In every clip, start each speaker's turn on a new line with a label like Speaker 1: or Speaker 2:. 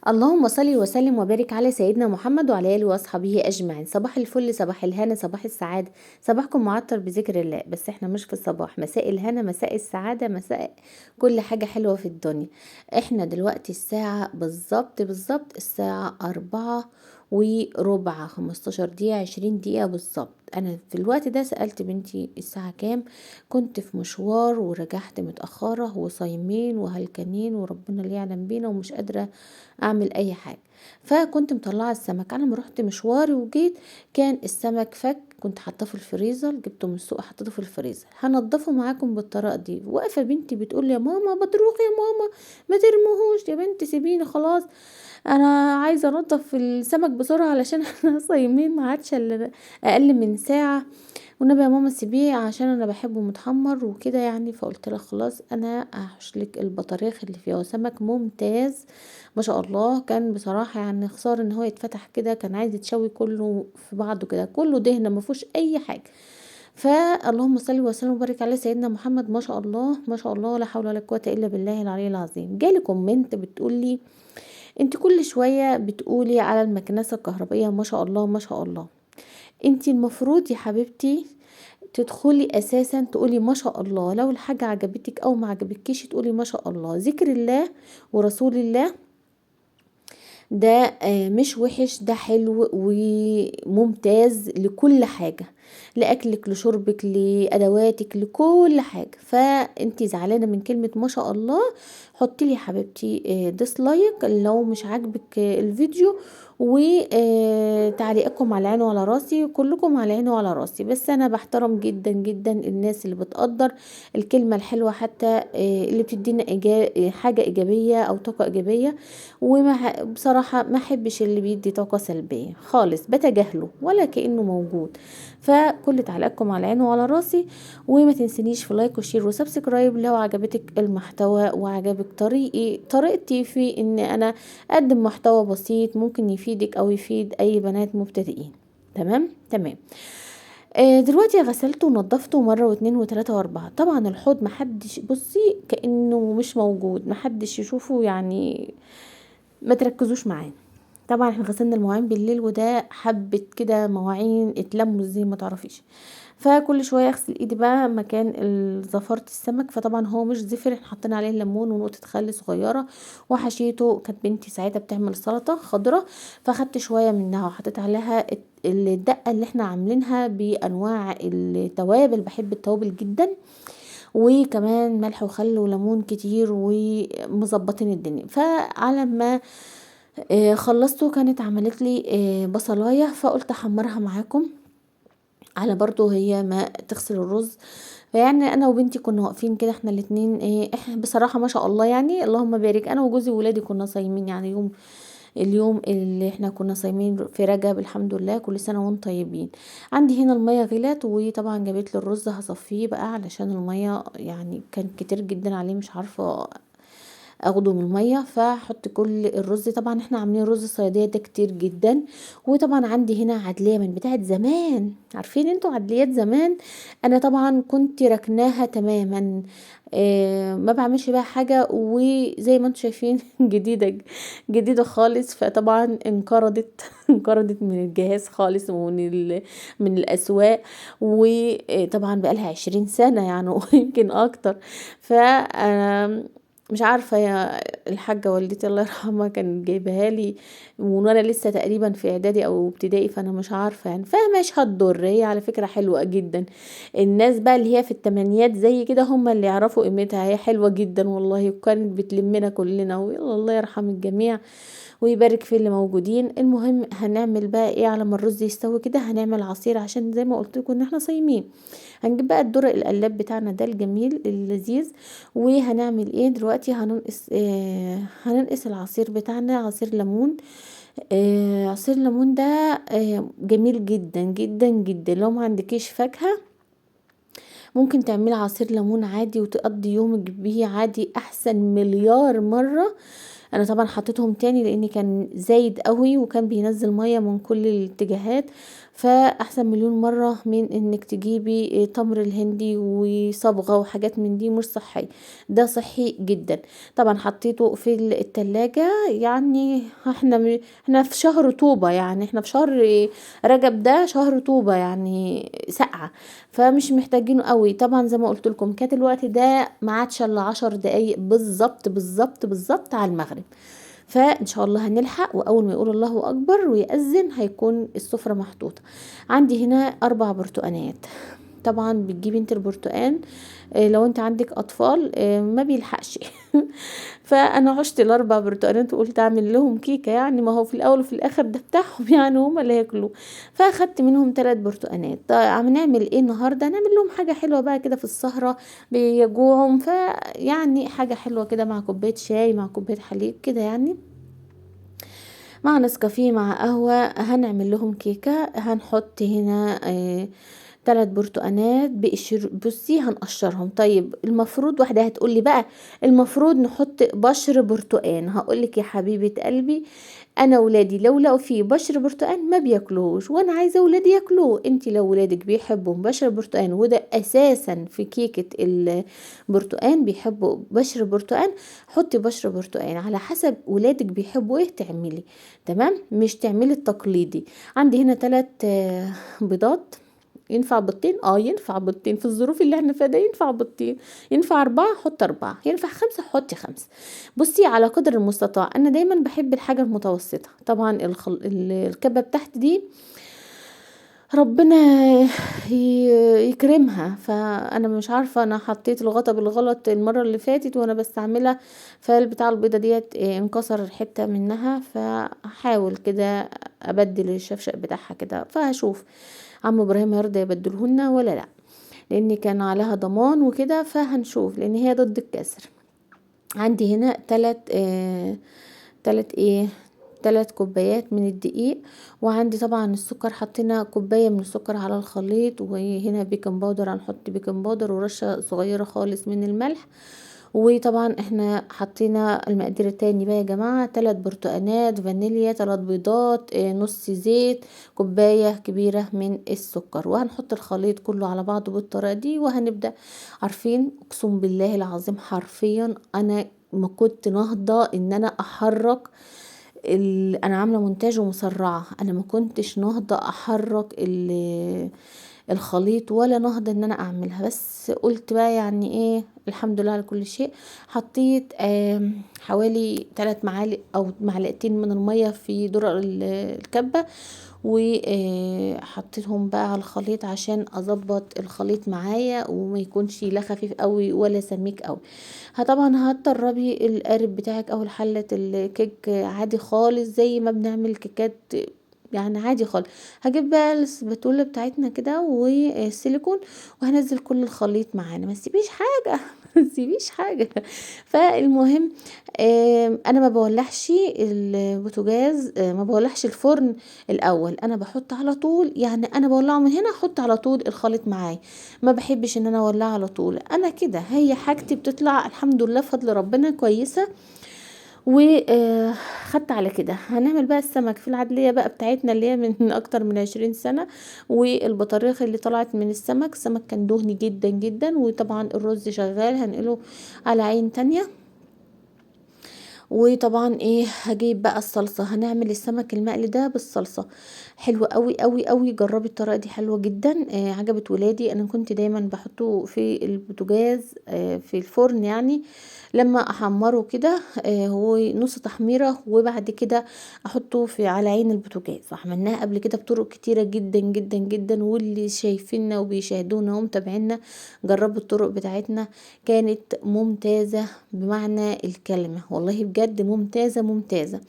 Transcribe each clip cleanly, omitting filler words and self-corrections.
Speaker 1: اللهم صل وسلم وبارك على سيدنا محمد وعلى اله واصحابه اجمعين. صباح الفل، صباح الهنا، صباح السعادة، صباحكم معطر بذكر الله. بس احنا مش في الصباح، مساء الهنا، مساء السعادة، مساء كل حاجة حلوة في الدنيا. احنا دلوقتي الساعة بالظبط بالظبط الساعة 4:15، 15 دقيقة، 20 دقيقة بالظبط. انا في الوقت ده سألت بنتي الساعة كام، كنت في مشوار ورجعت متأخرة وصايمين وهلكانين وربنا اللي يعلم بينا ومش قادرة اعمل اي حاجة، فكنت مطلعة السمك. انا لما رحت مشواري وجيت كان السمك فك، كنت حاطاه في الفريزر، جبته من السوق حطيته في الفريزر. هنضفه معاكم بالطريقة دي. واقفة بنتي بتقول لي يا ماما بطروخ، يا ماما ما ترموهوش، يا بنتي سيبيني خلاص انا عايزة انضف السمك بسرعة علشان احنا صايمين، ما عادش الا اقل من ساعة، والنبي يا ماما سيبيه عشان انا بحبه متحمر وكده يعني. فقلت لها خلاص انا هحشلك البطاريخ اللي فيه سمك ممتاز ما شاء الله. كان بصراحة خسارة ان هو يتفتح كده، كان عايز يتشوي كله في بعضه كده، كله دهنة ما فيهوش اي حاجة. فاللهم صل وسلم وبارك على سيدنا محمد. ما شاء الله ما شاء الله، لا حول ولا قوة الا بالله العلي العظيم. جالي comment بتقول لي انت كل شوية بتقولي على المكنسة الكهربائية ما شاء الله ما شاء الله، انت المفروض يا حبيبتي تدخلي اساسا تقولي ما شاء الله، لو الحاجة عجبتك او ما عجبتكيش تقولي ما شاء الله. ذكر الله ورسول الله ده مش وحش، ده حلو وممتاز لكل حاجة، لأكلك لشربك لأدواتك لكل حاجة. فانتي زعلانة من كلمة ما شاء الله، حطي لي يا حبيبتي dislike لو مش عاجبك الفيديو، وتعليقكم على عيني وعلى راسي، كلكم على عيني وعلى راسي. بس انا بحترم جدا جدا الناس اللي بتقدر الكلمة الحلوة، حتى اللي بتدينا حاجة ايجابية او طاقة ايجابية. وما بصراحة ما احبش اللي بيدي طاقة سلبية خالص، بتجاهله ولا كأنه موجود. فكل تعليقكم على عيني وعلى راسي، وما تنسنيش في like و share و subscribe لو عجبتك المحتوى وعجبك طريقتي في ان انا اقدم محتوى بسيط ممكن يفيدك او يفيد اي بنات مبتدئين. تمام تمام. دلوقتي غسلته ونضفته مرة واتنين وتلاتة واربعة. طبعا الحوض محدش بصي كأنه مش موجود، محدش يشوفه يعني، ما تركزوش معاه. طبعا احنا غسلنا المواعين بالليل، وده حبة كده مواعين اتلموا ازاي ما تعرفيش، فكل شوية اغسل ايدي بقى مكان زفارة السمك. فطبعا هو مش زفر، احنا حطينا عليه ليمون ونقطة خل صغيرة وحشيته. كانت بنتي ساعتها بتعمل سلطة خضرة، فاخدت شوية منها وحطيت عليها الدقة اللي احنا عاملينها بانواع التوابل، بحب التوابل جدا، وكمان ملح وخل وليمون كتير، ومظبطين الدنيا. فعلى ما خلصته كانت عملت لي بصلايه، فقلت احمرها معاكم على برضو هي ما تغسل الرز. فيعني انا وبنتي كنا واقفين كده احنا الاتنين، احنا بصراحة ما شاء الله اللهم بارك، انا وجوزي وولادي كنا صايمين اليوم اللي احنا كنا صايمين في رجب، الحمد لله كل سنة وانتم طيبين. عندي هنا المية غلت، وطبعا جابت لي الرز هصفيه بقى علشان المية كان كتير جدا عليه، مش عارفه اخده من المية، فحط كل الرز. طبعا احنا عاملين رز الصياديه ده كتير جدا. وطبعا عندي هنا عدليه من بتاعه زمان، عارفين انتوا عدليات زمان، انا طبعا كنت ركناها تماما، ما بعملش بيها حاجة، وزي ما انتوا شايفين جديدة خالص. فطبعا انقرضت من الجهاز خالص ومن من الاسواق، وطبعا بقالها 20 سنة ويمكن اكتر. مش عارفة يا الحاجة والدتي الله يرحمها كانت جايبها لي وانا لسه تقريبا في اعدادي او ابتدائي، فانا مش عارفة فمش هتضر، هي على فكرة حلوة جدا. الناس بقى اللي هي في التمانيات زي كده هم اللي يعرفوا قيمتها، هي حلوة جدا والله، وكانت بتلمنا كلنا، ويلا الله يرحم الجميع ويبارك في اللي موجودين. المهم هنعمل بقى ايه على ما الرز يستوي كده، هنعمل عصير عشان زي ما قلت لكم ان احنا صايمين. هنجيب بقى الدرق القلاب بتاعنا ده الجميل اللذيذ، وهنعمل ايه دلوقتي، هننقص العصير بتاعنا، عصير ليمون. عصير ليمون ده جميل جدا جدا جدا. لو ما عندكيش فاكهة ممكن تعملي عصير ليمون عادي وتقضي يومك بيه عادي، احسن مليار مرة. انا طبعا حطيتهم تاني لان كان زايد قوي وكان بينزل مية من كل الاتجاهات، فاحسن مليون مرة من انك تجيبي تمر الهندي وصبغه وحاجات من دي مش صحية، ده صحي جدا. طبعا حطيته في التلاجة، يعني احنا في شهر طوبة، يعني احنا في شهر رجب، ده شهر طوبة يعني ساقعه، فمش محتاجينه قوي. طبعا زي ما قلت لكم كانت الوقت ده ما عادش الا 10 دقايق بالظبط بالظبط بالظبط على المغرب، فان شاء الله هنلحق، واول ما يقول الله اكبر ويأذن هيكون السفرة محطوطة. عندي هنا 4 برتقانات. طبعا بتجيبي انت البرتقان، لو انت عندك اطفال ما بيلحقش فانا عشت ال4 برتقانات وقلت اعمل لهم كيكة، يعني ما هو في الاول وفي الاخر ده بتاعهم يعني هما اللي هياكلوه. فاخدت منهم 3 برتقانات. طيب هنعمل ايه النهارده؟ نعمل لهم حاجة حلوة بقى كده في السهرة، بيجوعهم، فيعني حاجة حلوة كده مع كوباية شاي مع كوباية حليب كده، يعني مع نسكافيه مع قهوة. هنعمل لهم كيكة. هنحط هنا 3 برتقانات بقشر، بصي هنقشرهم. طيب المفروض واحدة هتقولي بقى المفروض نحط بشر برتقان، هقولك يا حبيبه قلبي انا ولادي لو لقوا فيه بشر برتقان ما بياكلوهوش، وانا عايزه ولادي ياكلوه. انت لو ولادك بيحبوا بشر برتقان، وده اساسا في كيكة البرتقان بيحبوا بشر برتقان، حطي بشر برتقان على حسب ولادك بيحبوا ايه تعملي، تمام؟ مش تعملي التقليدي. عندي هنا 3 بيضات. ينفع بيضتين؟ ينفع بيضتين في الظروف اللي احنا فيها ده، ينفع بيضتين، ينفع 4 حط 4، ينفع 5 حطي 5. بصي على قدر المستطاع، انا دايما بحب الحاجة المتوسطة. طبعا الكبه بتاعتي دي ربنا يكرمها، فانا مش عارفه، انا حطيت الغطا بالغلط المرة اللي فاتت وانا بستعملها، فالبتاع البيضة ديت انكسر حتة منها، فهحاول كده ابدل الشفشق بتاعها كده، فهشوف عم ابراهيم هيرضى يبدلهن ولا لا، لان كان عليها ضمان وكده، فهنشوف لان هي ضد الكسر. عندي هنا 3 كوبايات من الدقيق، وعندي طبعا السكر، حطينا كوباية من السكر على الخليط، وهنا baking powder، هنحط baking powder ورشه صغيرة خالص من الملح. وطبعا احنا حطينا المقادير التاني بقى يا جماعة، 3 برتقانات فانيليا، 3 بيضات، نص زيت، كوباية كبيرة من السكر، وهنحط الخليط كله على بعضه بالطريقة دي. وهنبدا. عارفين اقسم بالله العظيم حرفيا انا ما كنت نهضة ان انا احرك انا عامله مونتاج ومسرعه، انا ما كنتش نهضة احرك الخليط ولا نهضة ان انا اعملها، بس قلت بقى يعني ايه، الحمد لله على كل شيء. حطيت حوالي 3 معالق او معلقتين من المية في درق الكبه، وحطيتهم بقى على الخليط عشان اظبط الخليط معايا وما يكونش لا خفيف قوي ولا سميك قوي. طبعا هتطربي القارب بتاعك او حله الكيك عادي خالص زي ما بنعمل كيكات يعني عادي خالص. هجيب بقى السباتوله بتاعتنا كده والسيليكون وهنزل كل الخليط معانا، ما تسيبيش حاجة ما تسيبيش حاجة. فالمهم انا ما بولعش البوتاجاز، ما بولعش الفرن الاول، انا بحط على طول، يعني انا بولعه من هنا احط على طول الخليط معايا، ما بحبش ان انا اولعه على طول. انا كده هي حاجتي بتطلع الحمد لله بفضل ربنا كويسة، وخدت على كده. هنعمل بقى السمك في العدلية بقى بتاعتنا اللي هي من اكتر من 20 سنة، والبطاريخ اللي طلعت من السمك، السمك كان دهني جدا جدا، وطبعا الرز شغال هنقله على عين تانية. وطبعا ايه، هجيب بقى الصلصة، هنعمل السمك المقلي ده بالصلصة، حلوة قوي قوي قوي، جربي الطريقة دي حلوة جدا، عجبت ولادي. انا كنت دايما بحطه في البوتاجاز، في الفرن يعني لما احمره كده، هو نص تحميرة، وبعد كده احطه في على عين البوتاجاز. وعملناها قبل كده بطرق كتيرة جدا جدا جدا، واللي شايفيننا وبيشاهدونا ومتابعينا جربوا الطرق بتاعتنا، كانت ممتازة بمعنى الكلمة، والله بجد ممتازة ممتازة.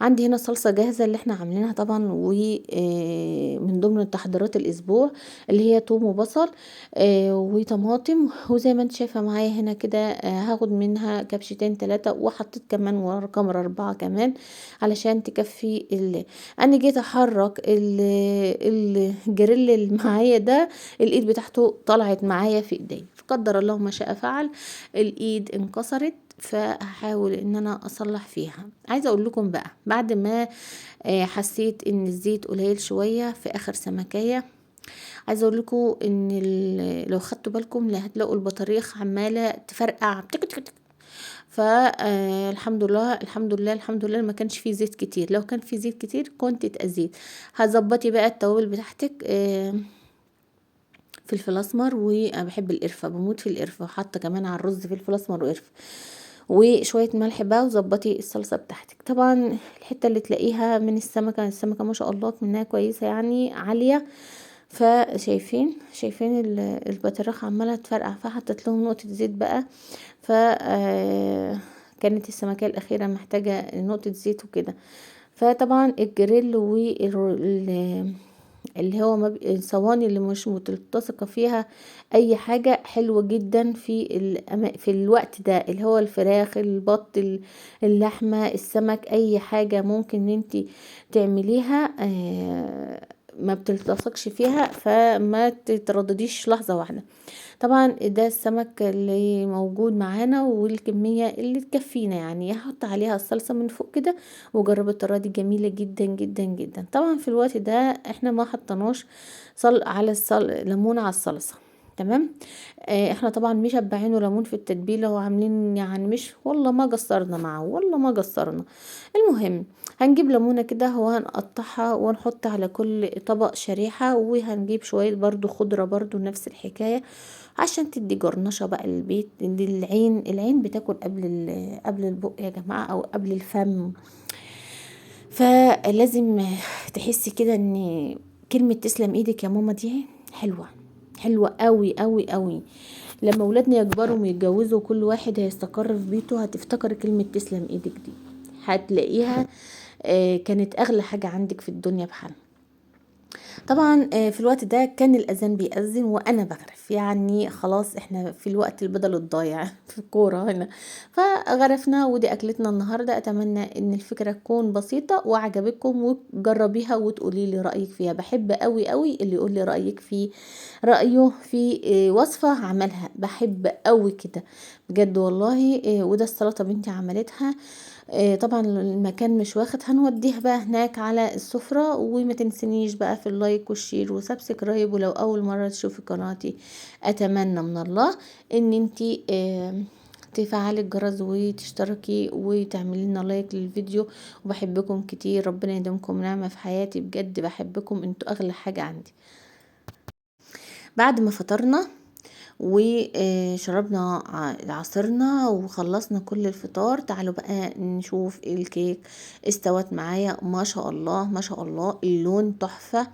Speaker 1: عندي هنا صلصة جاهزة اللي احنا عاملينها طبعا، ومن ضمن تحضيرات الاسبوع اللي هي توم وبصل، وطماطم، وزي ما انت شايفة معايا هنا كده، هاخد منها كبشتين 3، وحطيت كمان ورا كاميرا 4 كمان علشان تكفي انا جيت احرك الجريل اللي معايا ده، الايد بتاعته طلعت معايا في ايدي، فقدر الله ما شاء فعل، الايد انكسرت. فهحاول ان انا اصلح فيها. عايزه اقول لكم بقى بعد ما حسيت ان الزيت قليل شوية في اخر سمكيه، عايزه اقول لكم ان لو خدتوا بالكم هتلاقوا البطاريخ عماله تفرقع تك تك تك. فالحمد لله الحمد لله الحمد لله ما كانش فيه زيت كتير، لو كان فيه زيت كتير كنت اتأذيت. هظبطي بقى التوابل بتاعتك، فلفل اسمر، وانا بحب القرفه، بموت في القرفه، حاطه كمان على الرز فلفل اسمر وقرفه وشوية ملح بقى، وظبطي الصلصه بتاعتك. طبعا الحتة اللي تلاقيها من السمكة، السمكة ما شاء الله منها كويسة يعني عالية، فشايفين البطارخ عماله تفرقع، فحطيت لهم نقطة زيت بقى. ف كانت السمكة الاخيرة محتاجه نقطة زيت وكده. فطبعا الجريل وال اللي هو الصواني اللي مش متلتصقه فيها اي حاجة حلوة جدا في الوقت ده، اللي هو الفراخ، البط، اللحمة، السمك، اي حاجة ممكن ان انتي تعمليها ما بتلتصقش فيها، فما تتردديش لحظة واحدة. طبعا ده السمك اللي موجود معانا والكمية اللي تكفينا يعني، هحط عليها الصلصة من فوق كده. وجربوا الطريقة دي جميلة جدا جدا جدا. طبعا في الوقت ده احنا ما حطيناش ليمون على الصلصة، تمام. احنا طبعا مشبعينه ليمون في التتبيله وعاملين يعني مش والله ما قصرنا معاه، والله ما قصرنا. المهم هنجيب ليمونه كده وهنقطعها ونحط على كل طبق شريحة، وهنجيب شوية برضو خضرة برضو نفس الحكاية عشان تدي جرنشه بقى للبيت، للعين. العين بتاكل قبل البق يا جماعة، او قبل الفم، فلازم تحسي كده ان كلمة تسلم ايدك يا ماما دي حلوة، حلوة قوي قوي قوي. لما ولادنا يكبروا ويتجوزوا وكل واحد هيستقر في بيته هتفتكر كلمة تسلم ايدك دي، هتلاقيها كانت اغلى حاجة عندك في الدنيا بحالها. طبعا في الوقت ده كان الاذان بيأذن وانا بغرف، يعني خلاص احنا في الوقت البدل الضايع في الكورة هنا، فغرفنا ودي اكلتنا النهارده. اتمنى ان الفكرة تكون بسيطة وعجبتكم وتجربيها وتقولي لي رايك فيها. بحب قوي قوي اللي يقول لي رايه في وصفه عملها، بحب قوي كده بجد والله. وده السلطة بنتي عملتها، طبعا المكان مش واخد، هنوديها بقى هناك على السفرة. وما تنسنيش بقى في ال like وال share و subscribe، ولو اول مرة تشوفي قناتي اتمنى من الله ان انتي تفعلي الجرس وتشتركي وتعملي لنا like للفيديو. وبحبكم كتير، ربنا يديمكم نعمة في حياتي بجد، بحبكم انتوا اغلى حاجة عندي. بعد ما فطرنا وشربنا عصيرنا وخلصنا كل الفطار، تعالوا بقى نشوف الكيك استوت معايا. ما شاء الله ما شاء الله، اللون تحفة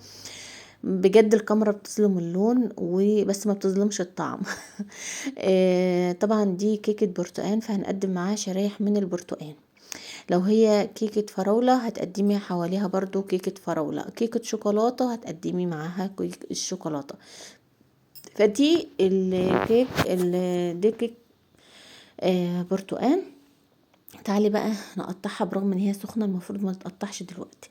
Speaker 1: بجد. الكاميرا بتظلم اللون وبس، ما بتظلمش الطعم. طبعا دي كيكة برتقان، فهنقدم معاها شرايح من البرتقان. لو هي كيكة فراولة هتقدمي حواليها برضو كيكة فراولة، كيكة شوكولاتة هتقدمي معاها كيك الشوكولاتة. فدي الكيك دي كيك برتقان. تعالي بقى نقطعها، برغم ان هي سخنة المفروض ما تتقطعش دلوقتي،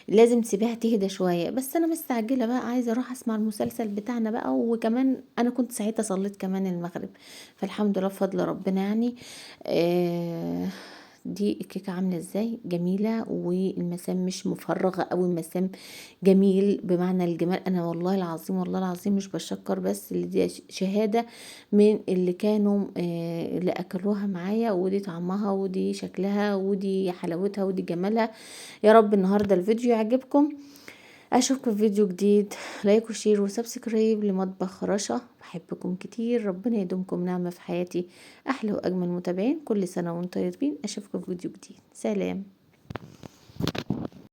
Speaker 1: لازم تسيبيها تهدى شوية، بس انا مستعجلة بقى، عايزه اروح اسمع المسلسل بتاعنا بقى، وكمان انا كنت ساعتها صليت كمان المغرب، فالحمد لله بفضل ربنا يعني. دي الكيكه عامله ازاي، جميلة، والمسام مش مفرغة قوي، المسام جميل بمعنى الجمال. انا والله العظيم والله العظيم مش بشكر، بس اللي دي شهادة من اللي كانوا اللي اكلوها معايا، ودي طعمها ودي شكلها ودي حلاوتها ودي جمالها. يا رب النهارده الفيديو يعجبكم، اشوفكم في فيديو جديد. like و share و subscribe لمطبخ رشا. بحبكم كتير، ربنا يدومكم نعمة في حياتي. احلى واجمل متابعين، كل سنة وانتم طيبين. اشوفكم في فيديو جديد. سلام.